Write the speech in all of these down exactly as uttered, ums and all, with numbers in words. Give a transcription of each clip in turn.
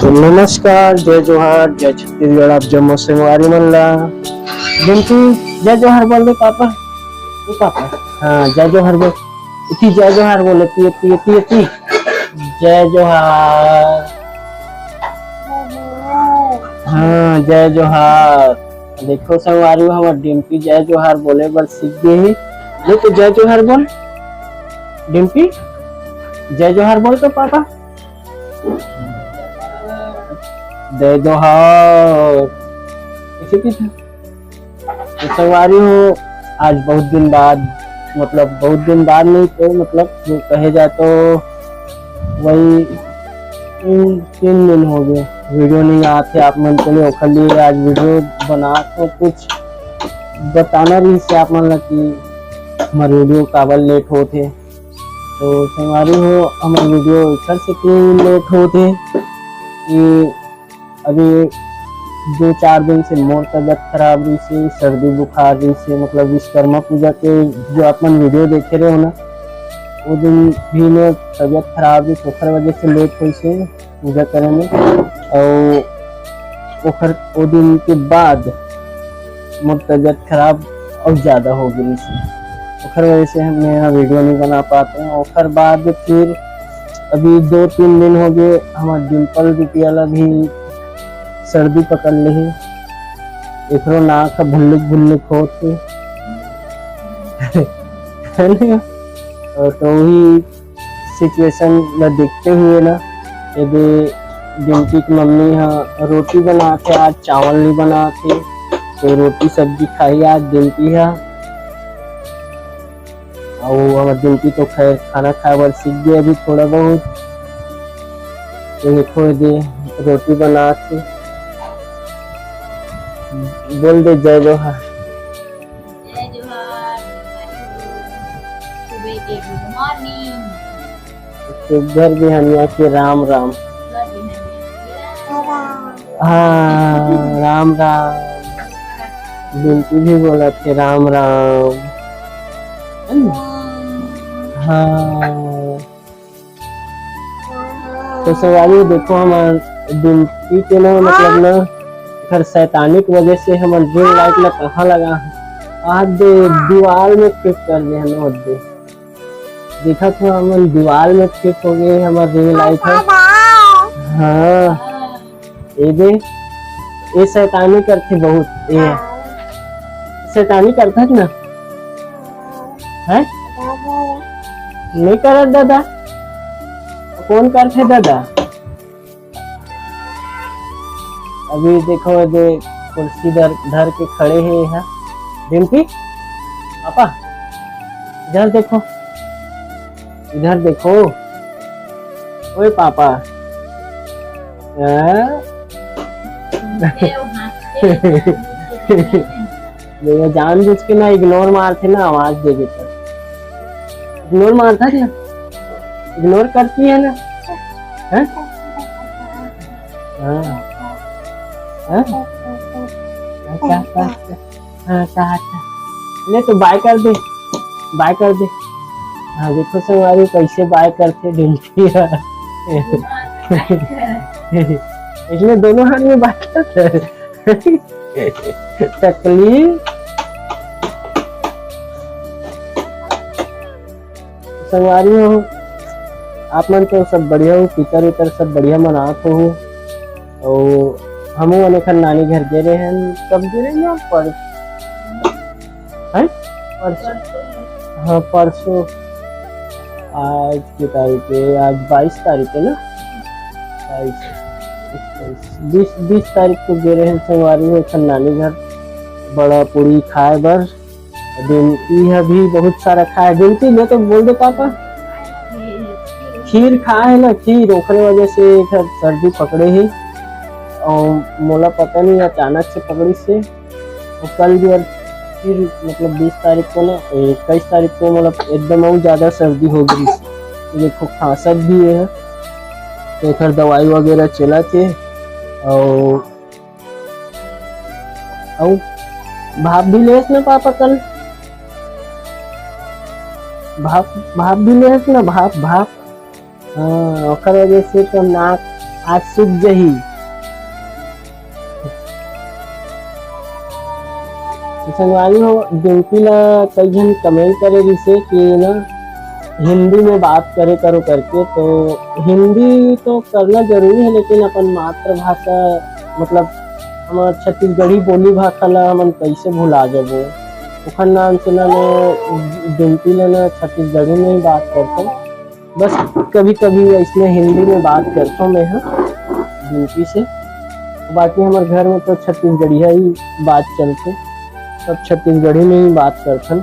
तो नमस्कार, जय जोहार, जय छत्तीसगढ़, आप जम्मो संगवारी मन ला। डिम्पी, जय जोहार बोल दे पापा। ए पापा, हाँ, जय जोहार बोल। इति जय जोहार बोल, इति, इति, इति, इति। जय जोहार। हाँ, जय जोहार। देखो संगवारी हो, हमर डिम्पी जय जोहार बोले बर सीख गे हे। ले तो जय जोहार बोल, डिम्पी, जय जोहार बोल तो पापा। जय जोहार। कैसे, कैसे? तो संगवारी हो, आज बहुत दिन बाद, मतलब बहुत दिन बाद नहीं तो, मतलब जो कहे जाए तो वही तीन, तीन दिन हो गए वीडियो नहीं आते आप मन के लिए। ओखर लिए आज वीडियो बना के कुछ बताना रहिस आप मन ला कि हमर वीडियो काबर लेट होत हे। तो संगवारी हो, हमर वीडियो एकर से लेट होत हे कि अभी दो चार दिन से मोर तबीयत खराब रहिस हे, सर्दी बुखार रहिस हे, मतलब विश्वकर्मा पूजा के जो आप मन वीडियो देखे रहे हो ना, वो दिन भी मोर तबीयत खराब रहिस, ओखर वजह से लेट होइस हे पूजा करे में। और ओखर, वो दिन के बाद मोर तबीयत खराब और ज्यादा हो गई थी, ओखर वजह से हम यहाँ वीडियो नहीं बना पाते हैं। ओखर बाद फिर अभी दो तीन दिन हो गए, हमारे डिम्पल बिटिया ला भी सर्दी पकड़ ले हे, एकरो नाक ह भुल्लुक भुल्लुक होत हे। है ना? और तो वही सिचुएशन ला देखते हुए ना, यदि डिम्पी की मम्मी ह रोटी बनात हे, आज चावल नहीं बनात हे, तो रोटी सब्जी खाही आज डिम्पी ह। अउ हमर डिम्पी तो खैर खाना खाए बर सीख गए अभी थोड़ा बहुत। तो देखो यदि रोटी बनात हे, बोल दे जय जोहार। जय जोहार। सुबह के गुड मॉर्निंग। सुबह बिहनिया के राम राम। सुबह बिहनिया के राम राम। हाँ, राम राम। बिल्कुल भी बोलत हे राम राम। हाँ। तो संगवारी देखो, हमर डिम्पी के ना, मतलब ना, एकर शैतानी के वजह से हमर रिंग लाइट ला कहाँ लगा हे? आज दे दीवार में फिट कर दे हन, ओदे। देखत हो, हमन दीवार में फिट हो गए, हमर रिंग लाइट ह। हाँ, ये दे, ये शैतानी करथे बहुत, ये शैतानी करथस ना? हैं? नहीं करत दादा? कौन करथे दादा? अभी देखो, ये दे कुर्सी धर, धर के खड़े हे यहाँ। डिम्पी, पापा, इधर देखो, इधर देखो, ओए पापा। हाँ? देखो, जानबूझ के ना इग्नोर मारथे ना, आवाज दे देता। इग्नोर मारता क्या? इग्नोर करती है ना? हैं? हाँ। हाँ? अच्छा, अच्छा, अच्छा। हाँ, अच्छा, अच्छा। ले तो बाय कर दे, बाय कर दे। हाँ, देखो संगवारी कैसे बाय करथे डिम्पी। इसमें दोनों हाथ में बाय करथे। तकलीफ। संगवारी हो, आप मन तो सब बढ़िया हो, पितर उतर सब बढ़िया मनात हो। और हमू मन एखन नानी घर गे रहे हन, कब गे रहे हन? पर, हैं? परसों। हाँ, परसों। आज के तारीख है? आज बाईस तारीख है ना? बाईस, इक्कीस, बीस, बीस तारीख को गे रहे हन संगवारी हो एखन नानी घर, बड़ा पूड़ी खाए बर। डिम्पी ह भी बहुत सारा खाए। डिम्पी, ले तो बोल दे पापा। खीर खाए हे ना, खीर, ओखरे वजह से एकर सर्दी पकड़े हे। और मोला पता नहीं, अचानक से पकड़िस हे। और कल भी, और फिर मतलब बीस तारीख को ना, इक्कीस तारीख को मतलब एकदम और ज्यादा सर्दी हो गई। तो देखो, खांसत भी है, तो एकर दवाई वगैरह चलत हे। और अउ भाप भी लेस ना पापा कल? भाप, भाप भी लेस ना, भाप, भाप। हाँ, ओकर वजह से तो नाक आज सूख जही। तो संगवारी हो, डिम्पी ला कई झन comment करे रिहिसे कि ना हिंदी में बात करे करो करके। तो हिंदी तो करना जरूरी है, लेकिन अपन मातृभाषा, मतलब हमर छत्तीसगढ़ी बोली भाषा ला हमन कैसे भुला जाबो। ओखर नाम से ना मैं डिम्पी ले ना छत्तीसगढ़ी में ही बात करथों। बस कभी-कभी अइसने हिंदी में बात करथों मैं ह डिम्पी से। बाकी हमर घर में तो छत्तीसगढ़िया ही बात चलथे, सब छत्तीसगढ़ी में ही बात करथन,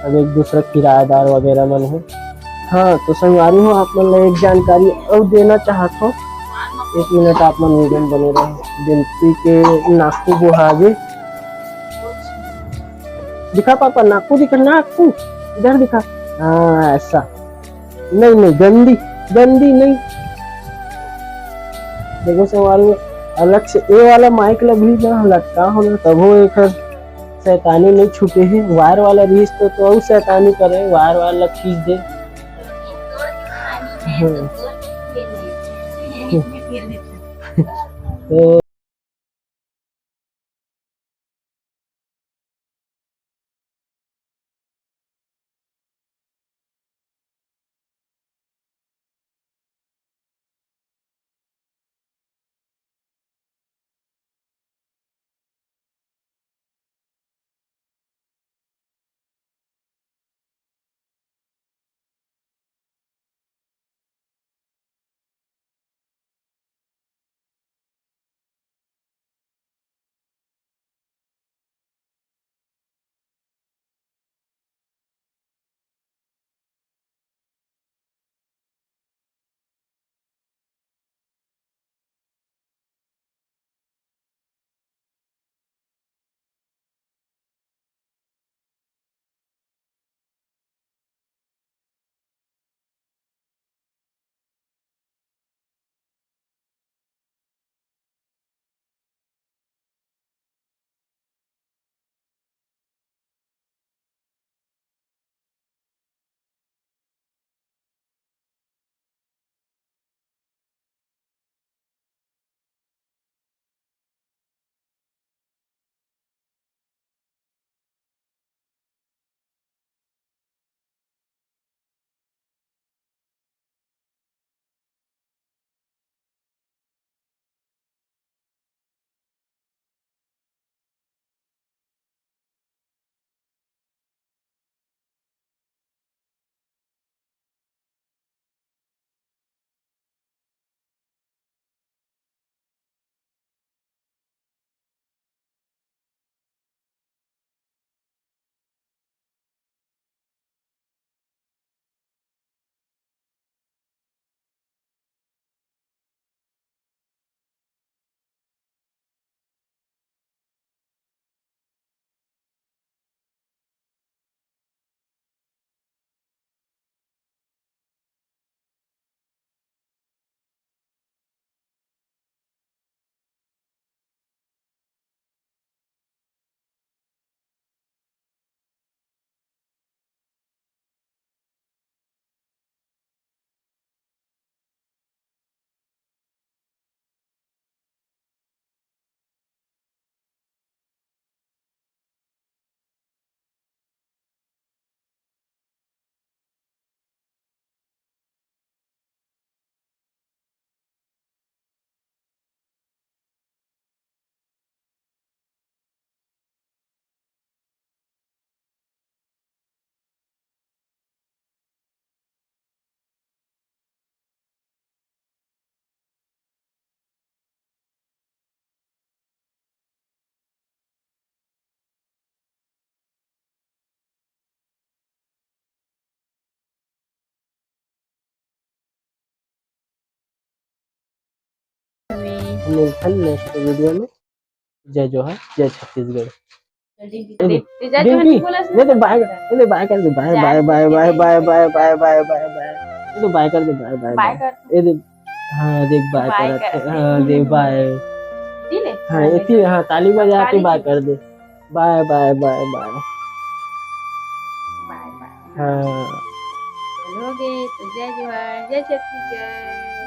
सब एक दूसरा किराएदार वगैरह मन हो। हाँ, तो संगवारी हो, आप मन ला एक जानकारी अउ देना चाहत हो, एक मिनट आप मन video में बने रहो। डिम्पी के नाकू बोहागे, दिखा पापा, नाकू दिखा, नाकू इधर दिखा। हाँ, ऐसा नहीं, नहीं, गंदी, गंदी नहीं। देखो संगवारी हो, अलग से ए वाला माइक ला भी ना लटका हो ना, तभो एकर शैतानी नहीं छूटे हे। वायर वाला रिहिस तो, तो अउ शैतानी करे, वायर वाला खींच दे। हम्म। तो मिलथन next video में। जय जोहार, जय छत्तीसगढ़। ए दे, जय जोहार डिम्पी, नहीं बोला इसने? दे दे, बाय, दे दे, बाय कर दे, बाय, बाय, बाय, बाय, बाय। दे दे, बाय कर दे, बाय, बाय, बाय। बाय कर। ए दे, हाँ, देख, बाय बाय करत कर। हे। हाँ, देख, बाय। जी ले? हाँ, हाँ, एती, हाँ, ताली बजा के बाय कर दे। बाय, बाय, बाय, बाय। बाय, बाय। हाँ। चलो गे, तो जय जोहार, जय छत्तीसगढ़।